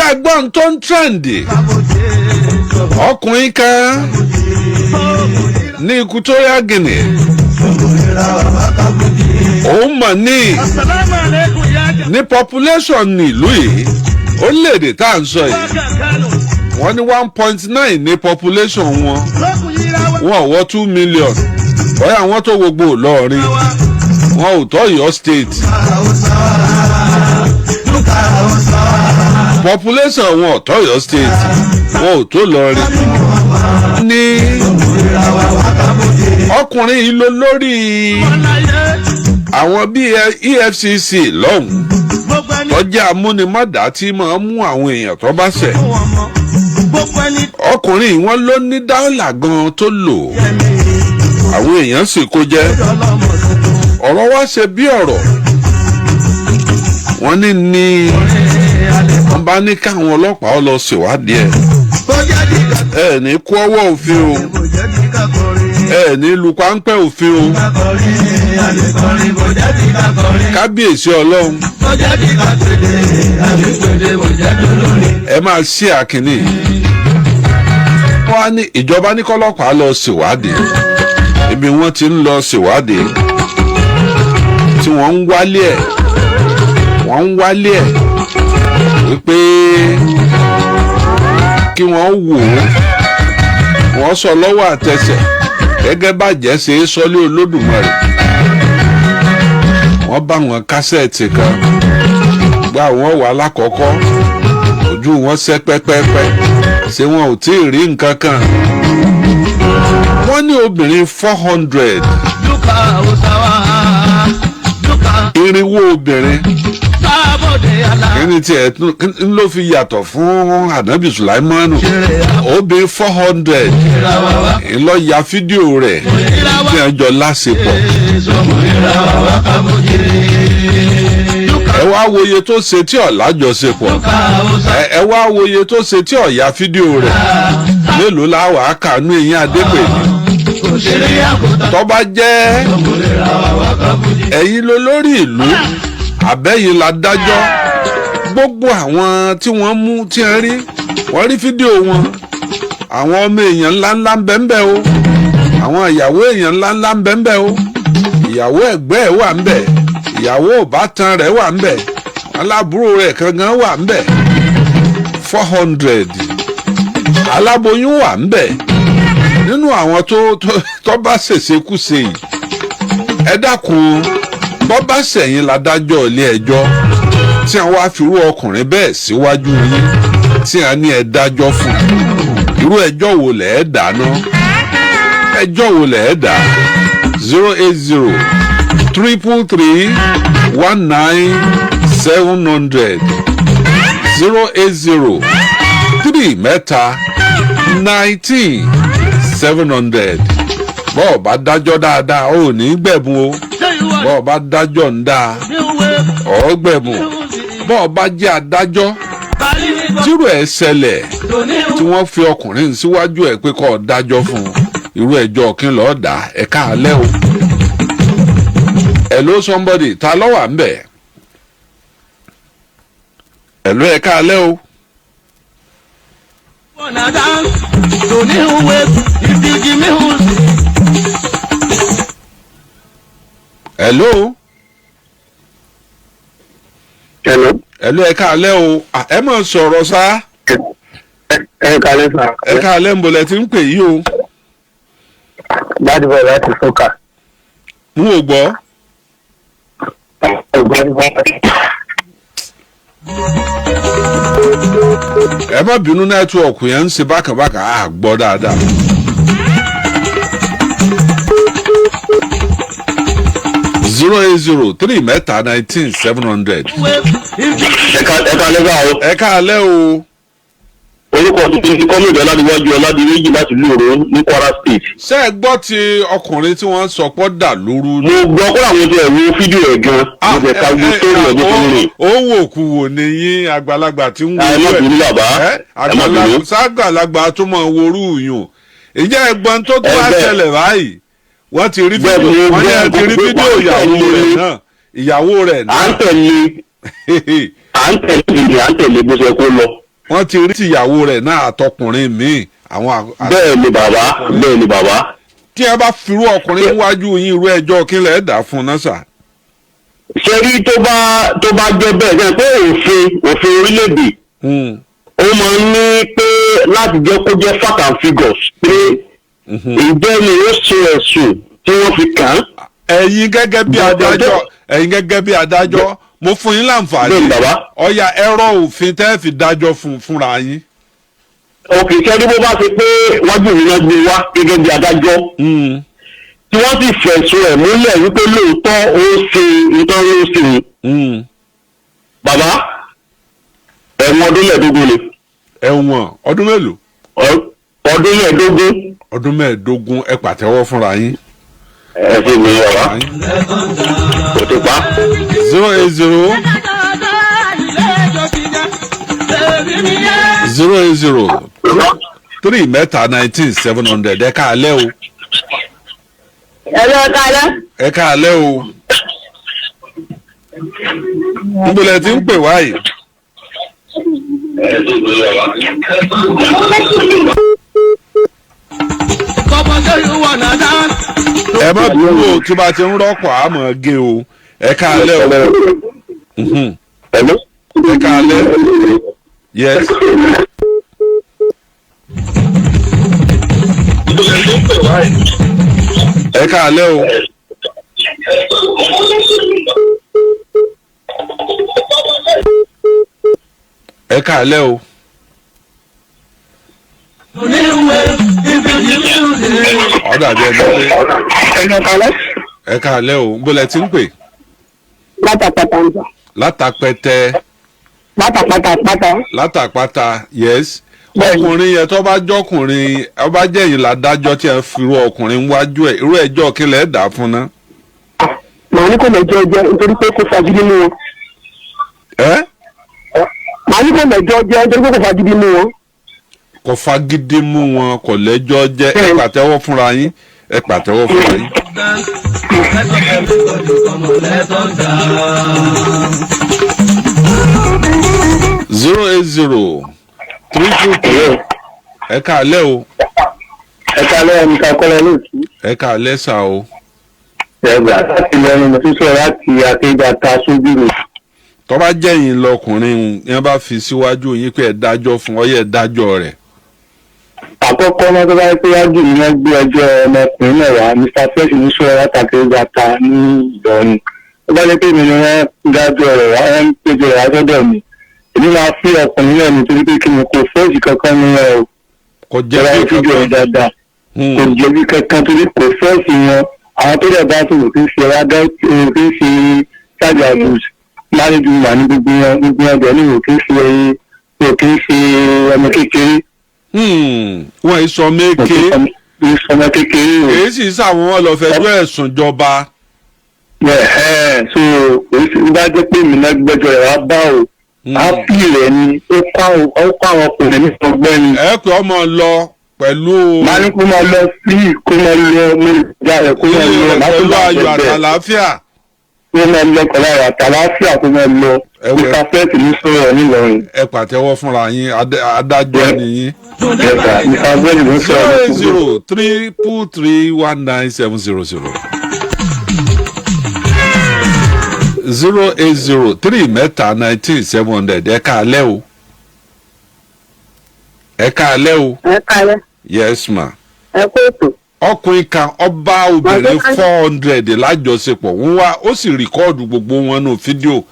Ǹjẹ́ ẹgbọ́n tó ń trend? Ọkùnrin kan ní Equatorial Guinea, òun mọ̀ ní ní population ní ìlú yìí, orílẹ̀-èdè tá à ń sọ yìí, wọ́n ní 1.9 ní population wọn. Wọn ò wọ́ 2 million. Bóyá wọ́n tó gbogbo Ìlọrin, wọn ò tọ́ Ọ̀yọ́ State. Population wọn ò tọ́ Ọ̀yọ́ State, wọn ò tó Ìlọrin. Ní ọkùnrin yìí ló lórí àwọn bíi EFCC lọ́hùn-ún, tọ́jú amúnimọ́dá tí máa ń mú àwọn èèyàn tó bá ṣẹ̀. Ọkùnrin yìí, wọ́n ló ní dáńlà gan tó lò, àwọn èèyàn sì kó jẹ́. Ọ̀rọ̀ wá ṣe bí ọ̀rọ̀. Wọ́n ní wọ́n bá ní káwọn ọlọ́pàá lọ ṣèwádìí ẹ̀. Ẹ ní kú ọwọ́ òfin o, ẹ ní lu páńpẹ́ òfin o. Kábíyèsí Ọlọ́run, ẹ máa ṣí àkínní. Wọ́n á ní ìjọba ní kọ́lọ́pàá lọ ṣèwádìí. Ibi wọ́n ti ń lọ ṣèwádìí, tí wọ́n ń wálé ẹ̀, wọ́n ń wálé ẹ̀ wípé kí wọ́n wò ó, wọ́n sọ lọ́wọ́ àtẹsẹ̀ gẹ́gẹ́ bàjẹ́ ṣe é sọlé Olódùmarè. Wọ́n bá wọn kásẹ̀tì kan gba àwọn wà lákọ̀ọ́kọ́, ojú wọn ṣẹ́ pẹ́pẹ́pẹ́, ṣé wọn ò tí ì rí nǹkan kan? Wọ́n ní obìnrin 400, 400 obìnrin. Kíni tiẹ̀ ń ló fi yàtọ̀ fún Anabi Sulaimanu? Obìnrin 400 ńlọ ya fídíò rẹ̀ tí wọ́n jọ láṣepọ̀. Ẹ wá wòye tó ṣe tí ọ̀ lájọṣepọ̀, ẹ wá wòye tó ṣe tí ọ̀ ya fídíò rẹ̀. Mélòó la wàá kànú eyín Adépèlé? Tó bá jẹ́ ẹ̀yin ló lórí ìlú, àbẹ́yìn la dájọ́, gbogbo àwọn tí wọ́n mú, tí wọ́n rí, wọ́n rí fídíò wọn, àwọn ọmọ èèyàn ńláńlá ń bẹ ń bẹ o, àwọn ìyàwó èèyàn ńláńlá ń bẹ ń bẹ o, ìyàwó ẹ̀gbẹ́ ẹ̀ wà ń bẹ, ìyàwó ìbátan rẹ̀ wà ń bẹ, aláàbúrò rẹ̀ kankan wà ń bẹ, 400, aláboyún wà ń bẹ nínú àwọn tó bá ṣèṣekúṣe yìí. Ẹ dákun, bọ́ bá sẹ̀yìn ládájọ́ ilé ẹjọ́ tí wọ́n wá fi irú ọkùnrin bẹ́ẹ̀ síwájú yín, tí wọ́n ní ẹ dájọ́ fún, irú ẹjọ́ wo lẹ̀ ẹ́ dáná? Ẹjọ́ wo lẹ̀ ẹ́ dá? 08033319700, 08033 19700. Bọ́ọ̀ bá dájọ́ dáadáa, ò ní gbẹ̀bùn o. Bọ́ọ̀ bá dájọ́ ń dáa, ọ̀ gbẹ̀bùn. Bọ́ọ̀ bá jẹ́ adájọ́ tírú ẹ̀ ṣẹlẹ̀, tí wọ́n fi ọkùnrin síwájú ẹ̀ pé kó dájọ́ fún un, irú ẹjọ́ kí n lọ́ọ́ dá? Ẹ káalẹ́ o. Hello, somebody, ta ló wà ń bẹ̀? Hello, ẹ káalẹ́ o. Wanna dance, don't you wait if you give me who's Hello. Hello. Hello, ẹ káalẹ́ o. Ah, ẹ máa sọ̀rọ̀ sá. Ẹ kálẹ́ sà. Ẹ káalẹ́, ń bolẹ̀ tí ń pè yí o? Gbádùbọ̀ láti Sọ́kà. N ò gbọ́. Gbádùbọ̀. Ẹ má bínú, network yẹn ń ṣe bákàbákà, á gbọ́ dáadáa. 08033 19700. Wait if you Ẹ kálẹ́ sà o. Ẹ káalẹ́ o. Orúkọ tuntun ti Kọ́mìdé Ọládìwájú Ọládìméjì láti ìlú Òró ní Kwara State. Ṣé ẹ gbọ́ ti ọkùnrin tí wọ́n sọ pọ́ dà lóru? Mo gbọ́ kó àwọn ti ẹ̀rú fídíò ẹ̀ gan. Mo fẹ́ ka gbogbo sórí ẹ̀ bó ti ń rìn. Ó wò kú wò ní yín, àgbàlagbà tí ń wo Ẹ má bínú, bàbá. Ẹ Ẹ má bínú. àgbàlagbà ságbàlagbà tó mọ̀ worú yùn. Ìjẹ́ ẹ̀gbọ́n tó tó wá Ẹ bẹ́ẹ̀. ṣẹlẹ̀ báyìí, wọ́n ti rí Bẹ́ẹ̀ fídíò, ni, wọ́n ní ẹ bẹ́ẹ̀ ti rí ni, fídíò ìyàwó rẹ̀ náà, ìyàwó rẹ̀ À ń náà. tẹ̀lé, à ń tẹ̀lé ìrìn, à ń tẹ̀lé bó ṣe kó lọ. Wọ́n ti rí tìyàwó rẹ̀ náà àtọkùnrin míì àwọn Bẹ́ẹ̀ ni bàbá, bẹ́ẹ̀ ni bàbá. Tí ẹ bá firú ọkùnrin níwájú yín, irú ẹjọ́ kí lẹ̀ dà fún un náà sà? Ṣe rí, tó bá jẹ́ bẹ́ẹ̀, ṣe pé òfin orílẹ̀-èdè, ó máa ń ní pé láti jẹ́ kó jẹ́ fact and figures pé ǹjẹ́ ni ó ṣe ẹ̀sùn tí wọ́n fi kàn án. Ẹ̀yin gẹ́gẹ́ bí adájọ́, ẹ̀yin gẹ́gẹ́ bí adájọ́, mo fún yín láǹfààní. Bẹ́ẹ̀ ni bàbá. Ọ̀ya, ẹ̀rọ òfin tẹ́ fi dájọ́ fún fúnra yín. Òkè, ṣe rí, bó bá ṣe pé wájú mi náà gbé wá gẹ́gẹ́ bí adájọ́, tí wọ́n sì fẹ̀sùn ẹ̀ múlẹ̀ wípé lóòótọ́ ó ṣe nítorí ó ṣe, bàbá, ẹ̀wọ̀n ọdún 15 ni. Ẹ̀wọ̀n ọdún mélòó? Ọdún 15. Ọdún 15. Ẹ pàtẹ́wọ́ fúnra yín. Ẹ ṣe mi bàbá, kò tó pa. 080 080 333 19700. Ẹ káalẹ́ o. Ẹ̀rọ kálá. Ẹ káalẹ́ o. Níbo lẹ ti ń pè wá yìí? Ẹ ṣe mi bàbá. Papa say you wanna dance. Ẹ má bínú o, tí bá ti ń rọ́pò àmọ́ gé o. Ẹ káalẹ́ o. Hello. Ẹ káalẹ́. Yes. Ẹ káalẹ́ o. Ẹ káalẹ́ o. Ó dàbí ẹni pé Ẹ̀rọ kálá. Ẹ káalẹ́ o. Níbo lẹ ti ń pè? Látàpátá ń bọ̀. Látàpẹtẹ? Látàpátá pátá. Látàpátá, yes. Bẹ́ẹ̀ni. Ọkùnrin yẹn, tó bá jọkùnrin, ó bá jẹ́ yìí ládájọ́ tí ẹ fi irú ọkùnrin wájú ẹ̀, irú ẹjọ́ kí lẹ̀ dà fún ná? Màá ní kò lẹ́jọ́ jẹ́ nítorí pé kò fagídí mú wọn. Ẹ Màá ní kò lẹ́jọ́ jẹ́ nítorí pé kò fagídí mú wọn. Kò fagídí mú wọn, kò lẹ́jọ́ jẹ́. Ẹ Bẹ́ẹ̀ni. pàtẹ́wọ́ fúnra yín, ẹ pàtẹ́wọ́ fúnra yín. Dance. Let everybody come on, let us dance. 080 323. Ẹ káalẹ́ o. Ẹ kálẹ́, ẹni ká kọ́lá lóòtú. Ẹ káalẹ́ sà o. Ẹgbẹ́ láti lẹ́nu mo tún sọ̀rọ̀ láti akéjà sójú mi. Tó bá jẹ́ yín lọkùnrin yẹn bá fi síwájú yín pé ẹ dájọ́ fún ọ, yẹ dájọ́ rẹ̀. Àkọ́kọ́ náà, tó bá yẹ pé wájú mi wọ́n gbé ẹjọ́ ọmọkùnrin náà wá, Mr Fresh ní sọ̀rọ̀ láti akéjà ní Ìlọrin. Tó bá yẹ pé mi ni wọ́n dájọ́ rẹ̀ wá, wọ́n ń péjọ rẹ̀ wá sọ́dọ̀ mi, èmi máa fi ọkùnrin náà nítorí pé kí ni, kò fẹ́ẹ̀sì kankan ní ẹ o. Kò jẹ́ Jẹ́ra bí fídíò rẹ̀ kankan. dáadáa, kò jẹ̀bi kankan torí kò fẹ́ẹ̀sì wọn. Àwọn tó dẹ̀ bá tó kò kí ń ṣe wá, kò kí ń ṣe charge abuse married woman ní gbogbo wọn. Gbogbo wọn bẹ̀ ní kò kí ń ṣe ọmọ kékeré. Wọ́n yìí sọ méke. Kò kí ń ṣe ọmọ kékeré o. Èyí sì sàwọn wọn lọ fẹjọ́ ẹ̀sùn jọba. Ẹ̀hẹ́n, so èyí sì bá jẹ́ pé mi náà gbẹ́jọ́ rẹ̀ wá bá o, ápì rẹ̀ ni ó kọ́ àwọn ọkùnrin ní ọgbẹ́ ni. Ẹ pé ọmọ lọ pẹ̀lú Máa ní kó máa lọ sí, kó máa lọ mo ìjà rẹ̀, kó máa ilé lọ rẹ̀ má tó pẹ̀lú bá ayọ̀ bẹ̀ àtàlàáfíà. Kó máa lọ pẹ̀lú ayọ̀ àtàlàáfíà, kó máa lọ. Ẹwẹ́. Mr Fresh ní sọ̀rọ̀ nílọrin. Ẹ pàtẹ́wọ́ fúnra yín, adájọ́ nìyín. Yes, sir. Mr Fresh ní zero sọ̀rọ̀. 8032319700, 08033 19700. Ẹ káalẹ́ o, ẹ káalẹ́ o. Ẹ kálẹ́. Yes ma. Ẹ kó ètò. Ọkùnrin kan, ọba obìnrin 400 lájọṣepọ̀, wọ́n wá ó sì record gbogbo wọn nù fídíò.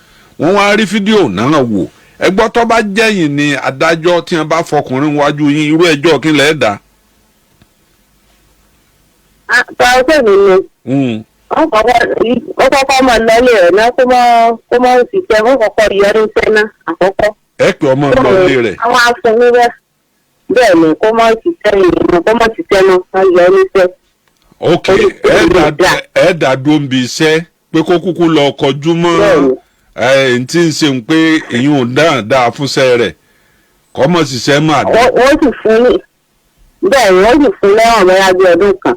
Wọ́n wá rí fídíò náà wò. Ẹgbọ́n, tó bá jẹ́yìn ni adájọ́ tí wọ́n bá fọkùnrin wájú yín, irú ẹjọ́ kí lẹ́ẹ̀ dá? Tọ́ ẹ pè mí ni. Wọ́n kọ́kọ́ máa lọ́lé rẹ̀ náà, kó mọ́ òṣìṣẹ́, wọ́n kọ́kọ́ yọ ní iṣẹ́ náà àkọ́kọ́. Ẹ pé ọmọ lọlé rẹ̀. Àwọn afúnni rẹ̀ bẹ́ẹ̀ ni, kó mọ́ òṣìṣẹ́ yìí, kó mọ́ òṣìṣẹ́ náà, wọ́n yọ ní iṣẹ́. Ok, ẹ dá dúró ń bi iṣẹ́ pé kó kúkú lọ kọjú mọ́ Bẹ́ẹ̀ni. ẹ n tí ń ṣe ń pé ìyún dáa dáa fúnṣẹ́ rẹ̀, kọ́mọ̀ ṣiṣẹ́ máa dé. Wọ́n sì fún ní bẹ́ẹ̀ ni, wọ́n sì fún lẹ́wọ̀n mẹ́ra bí ọdún kan.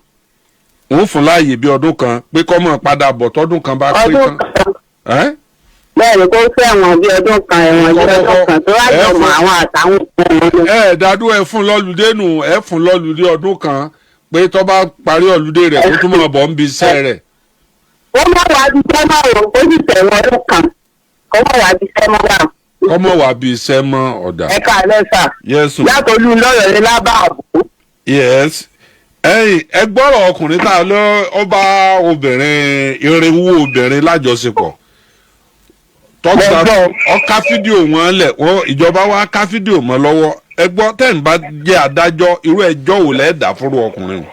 Wọ́n fún láàyè bí ọdún kan pé kọ́mọ̀ padà bọ̀ tọ́dún kan bá pé Ọdún tán. kan. Ẹ́? Bẹ́ẹ̀ ni, kó fẹ́ ẹ̀wọ̀n bíi ọdún kan, ẹ̀wọ̀n bíi ọdún kan tó wá Ẹ jọ mọ àwọn àtàwọn ọmọ wọn. Ẹ dádú, ẹ fún lọ́lùdé nù, ẹ fún lọ́lùdé ọdún kan pé tó bá parí ọ̀lùdé rẹ̀, kó tún máa bọ̀ ń bi iṣẹ́ rẹ̀. Ó má wàá bí iṣẹ́ máa rò ó sì tẹ̀wọ̀n ọdún kan, kó má wàá bí iṣẹ́ mọ́ wà. Kọ́mọ̀ wà bí iṣẹ́ mọ́ ọ̀dà. Ẹ káàlẹ́ sà. Yes o. Yàtọ̀ olú lọ́yọ̀ ní lábà àbò. Yes, ẹ̀yin ẹ gbọ́rọ̀ ọkùnrin tá a lọ, ó bá obìnrin, irinwó obìnrin lájọṣepọ̀, tọ́gbà Mo gbọ́. ọ̀ka fídíò wọn lẹ̀, wọ́n ìjọba wa ká fídíò mọ́ lọ́wọ́. Ẹ gbọ́, tẹ́ ń bá jẹ́ adájọ́, irú ẹjọ́ wò lẹ́ẹ̀ dá fúnru ọkùnrin o?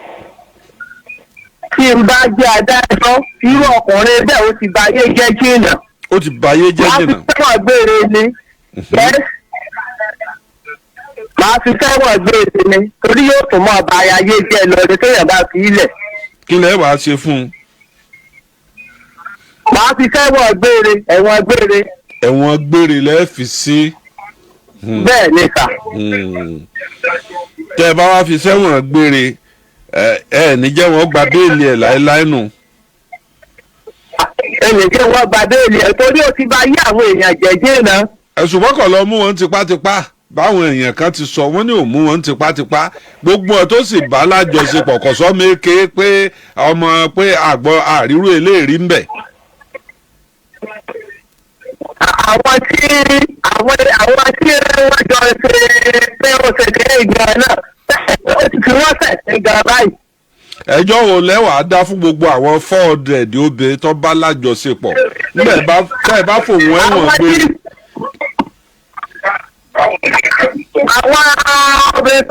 Tí n bá jẹ́ adájọ́, irú ọkùnrin bẹ́ẹ̀, ó ti ba ayé jẹ́ jìnnà. Ó ti bayé jẹ́ Màá fi jìnnà. sẹ́wọ̀n gbére ni. Yes. Màá fi sẹ́wọ̀n gbére ni torí yóò tún mọ́ ọba ayé jẹ́ lọ ní téèyàn bá fi ilẹ̀. Kí lẹ́ wàá ṣe fún un? Màá fi sẹ́wọ̀n gbére, ẹ̀wọ̀n gbére. Ẹ̀wọ̀n gbére lẹ́ẹ̀ fi sí. Bẹ́ẹ̀ ni sà. Tẹ́ ẹ bá wá fi sẹ́wọ̀n gbére, ẹ ẹ ní jẹ́ wọ́n gba béèlì ẹ̀ láéláé nù. Ẹnì kí wọ́n gba béèlì ẹ̀ torí ó ti ba ayé àwọn èèyàn jẹ́ jìnnà. Ẹ̀sùn mọ́kàn lọ mú wọn tipátipá, báwọn èèyàn kan ti sọ, wọ́n ní ò mú wọn tipátipá. Gbogbo ẹ̀ tó sì bá lájọṣepọ̀, kò sọ méke pé ọmọ pé àgbọ̀ àrírú eléèrí ń bẹ̀. Àwọn tí wọ́n jọ ṣe pé ó ṣe kéré gan náà, ó ti fi wọ́n ṣẹ̀sìn gan báyìí. Ẹjọ́ wo lẹ́wàá dá fún gbogbo àwọn 400 obìnrin tó bá lájọṣepọ̀ nígbà bá tẹ́ ẹ bá fò wọ́n ẹ̀wọ̀n Àwọn gbé? tí àwọn obìnrin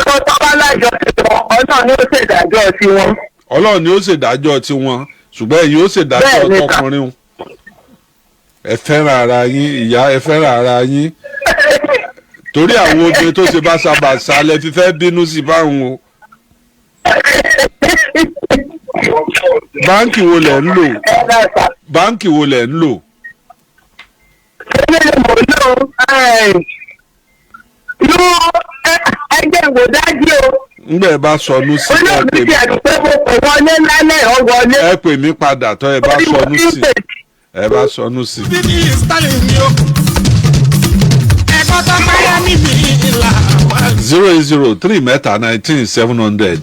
tó tó bá lájọṣepọ̀, ọ̀nà ni ó ṣèdájọ́ sí wọn. Ọlọ́run ni ó ṣèdájọ́ tiwọn, ṣùgbọ́n ẹ̀yin ó ṣèdájọ́ Bẹ́ẹ̀ ni sà. tọkùnrin o. Ẹ fẹ́ràn ara yín, ìyá, ẹ fẹ́ràn ara yín, torí àwọn obìnrin tó ṣe báṣabàṣa lẹ fi fẹ́ bínú sí báwọn o. Báńkì wo lẹ̀ ń lò? Ẹ náà sà. Báńkì wo lẹ̀ ń lò? Èmi ni mò ń lò irú ẹgbẹ́ ìwòdájú o. Ńgbà ẹ bá sọnù sí, ẹ Olóòtú pè ti mí. ẹ̀dùn pé mo kò wọlé lálẹ́, ọ̀ wọlé. Ẹ pè mí padà tọ́ ẹ bá Orí mo sọnù ti ń sí. pè. Ẹ bá sọnù sí. Bíbí Stalin ni ó. Ẹ̀kọ́ tó báyà níbi ìlà wà. 08033 19 700.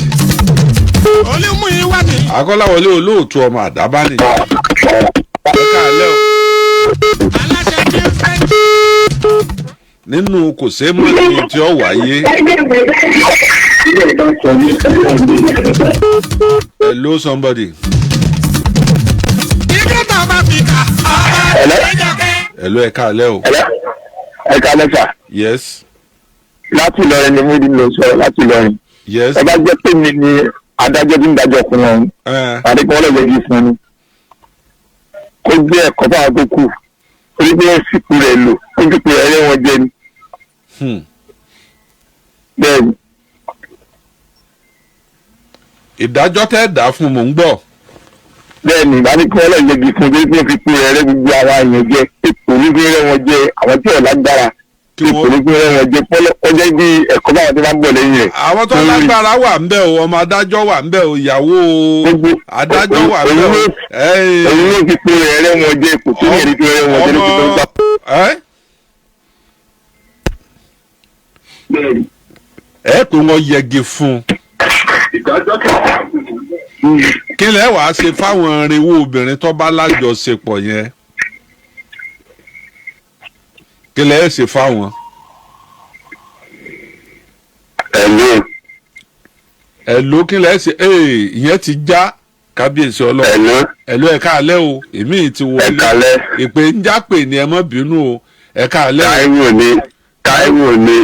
Olúmú ìwà mi. Akọ́láwọlé olóòtú ọmọ àdábáni. Ẹ káàlẹ́ o. Aláṣẹ tí ó fẹ́. Nínú kò sé mọ́ ní tí ó wáyé. Hello, somebody. Ike tó bá fi kà. Ọba Hello? ìjọkẹ́. Hello, ẹ káàlẹ́ o. Ẹ káalẹ́ sà. Yes. Láti Ìlọrin ni mo ti lọ sọ, láti Ìlọrin. Yes. Ẹ bá jẹ́ pé mi ni adájọ́ tí ń dájọ́ ọkùnrin ọ̀hún, Ẹ àdékùn ọlọ́jọ́ yìí fún ni kó gbé ẹ̀kọ́ fáwọn tó kù, orí bí wọ́n sìnkú rẹ̀ lò ó dúpọ̀ rẹ̀ wọ́n jẹ ni. Bẹ́ẹ̀ ni. Ìdájọ́ tẹ́ dá fún, mò ń gbọ́. Bẹ́ẹ̀ ni, àdékùn ọlọ́jọ́ yìí fún bí wọ́n fi kú rẹ̀ rẹ́ gbogbo àwọn èèyàn jẹ, kò ní fi rẹ́ wọn jẹ àwọn tí ò lágbára, Kí kò wọ́n ní fi rẹ́ wọn jẹ kọjá bí ẹ̀kọ́ báwọn tó bá ń bọ̀ lẹ́yìn rẹ̀. Àwọn tó lágbára wà ń bẹ̀ o, ọmọ adájọ́ wà ń bẹ̀ o, ìyàwó adájọ́ wà ń bẹ̀ o. Èyí ló fi kú rẹ̀ rẹ́ wọn jẹ, kò tó ní ẹ̀rí fi rẹ́ wọn jẹ lókè tó ń gbà. Ẹ ẹ pé wọ́n yẹgi fún un. Kí lẹ wàá ṣe fáwọn irinwó obìnrin tó bá lájọṣepọ̀ yẹn? Kí lẹ ṣe fáwọn? Ẹ̀lú. Ẹ ló, kí lẹ ṣe? Ee, ìyẹn ti já, kábíyèsí Ọlọ́run. Ẹ̀lú. Ẹ ló, ẹ káalẹ́ o, èmi ti wọlé. Ẹ káalẹ́. Ìpè ń jápè ni, ẹ má bínú o, ẹ káalẹ́ o. Táíwò ni, Táíwò ni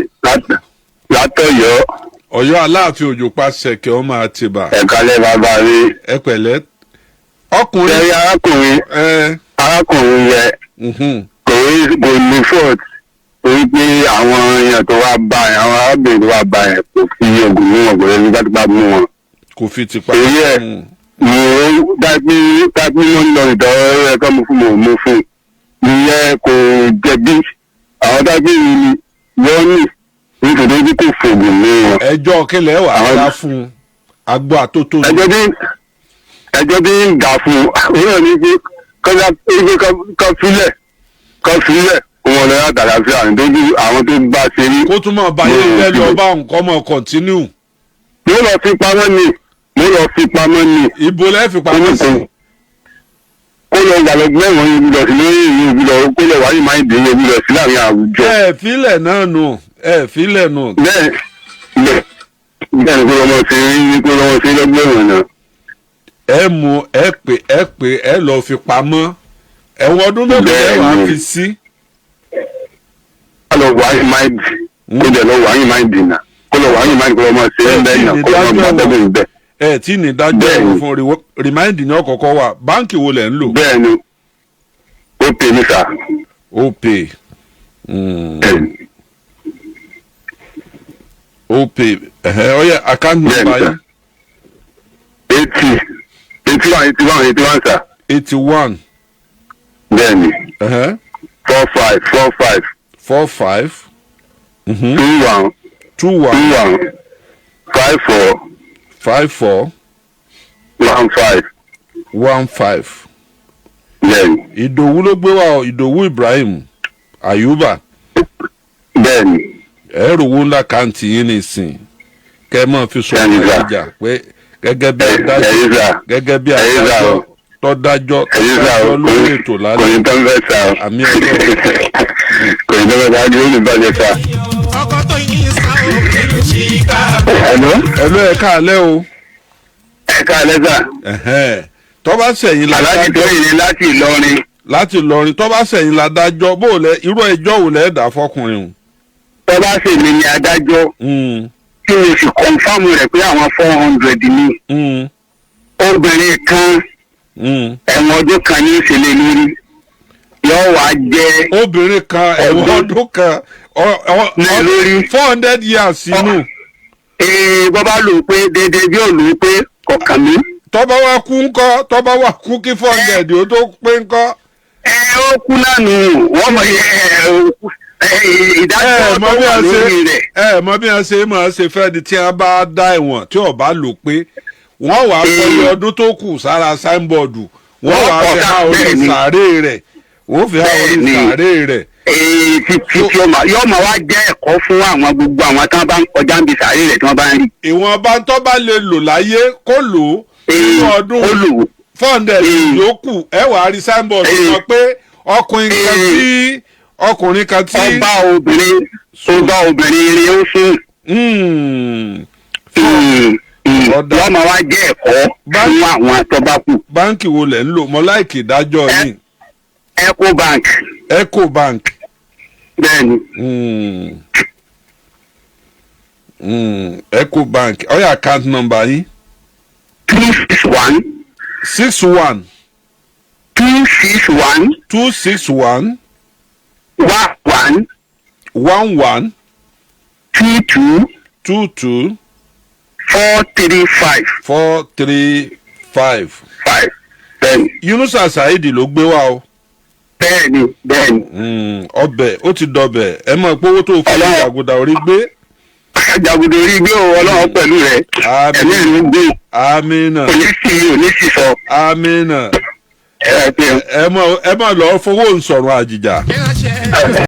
látọ̀yọ́. Ọ̀yọ́ Aláàfin Òjò pa ṣẹ̀kẹ̀ ọmọ Àtìbà. Ẹ káalẹ́, bàbá mi. Ẹ pẹ̀lẹ́ ọkùnrin. Ṣẹ́rí arákùnrin, ẹ arákùnrin yẹn kò rí, kò ní fault, torí pé àwọn èèyàn tó wá bá yẹn, àwọn arábìnrin tó wá bá yẹn, kò fi oògùn mú wọn, kò lè ní gbàdúgbà mú wọn. Kò fi tipa. Èyí ẹ̀. Mo dájú dájú ló ń lọ ìdánwò ẹ kọ́ mo fún mo fún ìyẹn, kò jẹ̀bi. Àwọn dájú yìí ni wọ́n ní nítorí bí kò fògùn mú wọn. Ẹjọ́ kílẹ̀ wà á dá fún un, agbó àtótó. Ẹjọ́ bí ń dà fún un, òun náà ní pé kọjá pé kọ́ sílẹ̀. Kọ́ sílẹ̀ kó wọn lọ láti àlàáfíà nítorí àwọn tó bá ṣe rí. Kó tún máa báyé jẹ́ lọ bá nǹkan mọ̀ kọ̀ntínú. Mo lọ fi pamọ́ ni, mo lọ fi pamọ́ ni. Ibo lẹ́ fi pamọ́ sí? Kó lọ wà lọ́gbọ́n ẹ̀wọ̀n yìí lọ sí lórí ìlú lọ, kó lọ wáyé máa ń dín ní lọ sí láàrin àwùjọ. Ẹ fílẹ̀ náà nù, ẹ fílẹ̀ nù. Bẹ́ẹ̀ bẹ́ẹ̀ bẹ́ẹ̀ ni, kó lọ́mọ ṣe rí, kó lọ́mọ ṣe lọ́gbọ́n ẹ̀wọ̀n náà. Ẹ mú ẹ pè ẹ pè ẹ lọ fi pamọ́. Ẹ̀wọ̀n ọdún mélòó ẹ wàá Bẹ́ẹ̀ni. fi sí? Kó lọ wáyé máa ń dín, kó dẹ̀ lọ wáyé máa ń dín náà, kó lọ wáyé máa ń dín, kó lọ́mọ ṣe ń bẹ́ẹ̀ náà, kó lọ́mọ gbà bẹ́ẹ̀ bẹ́ẹ̀. Ẹ tí ní dájọ́ Bẹ́ẹ̀ni. ẹ̀wọ̀n fún rìmáìndì ní ọ̀kọ̀ọ̀kọ̀ wà. Báǹkì wo lẹ̀ ń lò? Bẹ́ẹ̀ ni, ó pè mí sà. Opay. Bẹ́ẹ̀ ni. Opay. Ẹ̀hẹ́, ó yá, account Bẹ́ẹ̀ number ni sà. yín. 80 81 81 81 sà. 81. Bẹ́ẹ̀ ni. Ẹ̀hẹ́. 45 45. 45. 21. 21. 21 54. 54. 15. 15. Bẹ́ẹ̀ ni. Ìdòwú ló gbé wa o, Ìdòwú Ibrahim Ayuba. Bẹ́ẹ̀ ni. Ẹ̀rù wo ńlá kàǹtì yín nìsín kẹ́ ẹ máa fi sọ Ẹ̀yin sà. ìjà pé gẹ́gẹ́ bí Ẹ̀yin adájọ́ sà. gẹ́gẹ́ bí Ẹ̀yin sà adájọ́ o. tó dájọ́ tó Ẹ̀yin sà o. dájọ́ lórí ètò Kò lálẹ́. ní tán fẹ́ sà o. Àmì Ọlọ́run. Kò ní tán fẹ́ sà, á ní bàjẹ́ sà. Ọkọ tó yín sá o ìlú Chicago. Hello? Ẹ̀lú, ẹ̀ káalẹ́ o. Ẹ káalẹ́ sà. Ẹ̀hẹ́n. Tó bá sẹ̀yìn la Aláàjì tó dájọ́ yìí ni láti Ìlọrin. Láti Ìlọrin. Tó bá sẹ̀yìn la dájọ́, bó o lẹ irú ẹjọ́ wò lẹ́ dà fọkùnrin o? Tó bá sì mí ni adájọ́ tí mo sì confirm rẹ̀ pé àwọn 400 ni. Obìnrin kan, ẹ̀wọ̀n ọdún kan ní ìṣẹ̀lẹ̀ lórí. Yóò wá jẹ́ Obìnrin kan, ẹ̀wọ̀n ọdún kan Ní lórí. 400 years inú. Ee, bọ́ bá lò ó pé déédéé, bí ò lò ó pé kọ̀ọ̀kan mi. Tọ́ba wa kú ńkọ́? Tọ́ba wa kú kí 400 ó tó pé ńkọ́? Ẹ ó kú náà nù, wọ́n mọ̀ ẹ Ẹ ìdájọ́ mọ tó bí wà a ṣe lórí rẹ̀. Ẹ mọ bí a ṣe máa ṣe fẹ́ni tí a bá dá ẹ̀wọ̀n tí ó bá lò pé wọ́n wàá kọ́lé ọdún tó kù sára signboard, wọ́n Wọ́n wàá kọ́ fi ká, há orí bẹ́ẹ̀ ni. sàárè rẹ̀, wọ́n fi há orí Bẹ́ẹ̀ ni. sàárè rẹ̀. Ee, títí tí ó máa yóò máa wá jẹ́ ẹ̀kọ́ fún àwọn gbogbo àwọn tí wọ́n bá ń kọjá ń bi sàárè rẹ̀ tí wọ́n bá ń rí. Ìwọ̀nba tó bá lè lò láyé kó lò ó Ee, nínú ọdún ó lò ó. 400 yòókù, ẹ wàá rí signboard sọ pé ọkùnrin kan tí ọkùnrin kan tí Ọba obìnrin, ọba obìnrin rí ó sùn. Ọ̀dà. Yóò máa wá jẹ́ ẹ̀kọ́ fún àwọn tó bá kù. Báńkì wo lẹ̀ ń lò? Mọ́ láìkì ìdájọ́ yìí. Ecobank. Ecobank. Bẹ́ẹ̀ni. Ecobank. Ó yá, account number yín. 261. 61. 261. 261. 11. 11. 22. 22. 435. 435. 5. Bẹ́ẹ̀ni. Yunusa Saheed ló gbé wá o. Bẹ́ẹ̀ni, bẹ́ẹ̀ni. Ọbẹ̀ ó ti dọbẹ̀, ẹ mọ̀ pé owó tó fún Ọlọ́run. ìjàgùdà orí gbé. Jàgùdù orí gbé o, Ọlọ́run pẹ̀lú rẹ̀. Àmín. Ẹ̀mí ìlú gbé. Amina. Kò ní sí, ò ní sí sọ. Amina. Ẹ ẹ Ẹ mọ̀ lọ́ọ́ fowó ń sọ̀rọ̀ àjìjà. Ìránṣẹ́.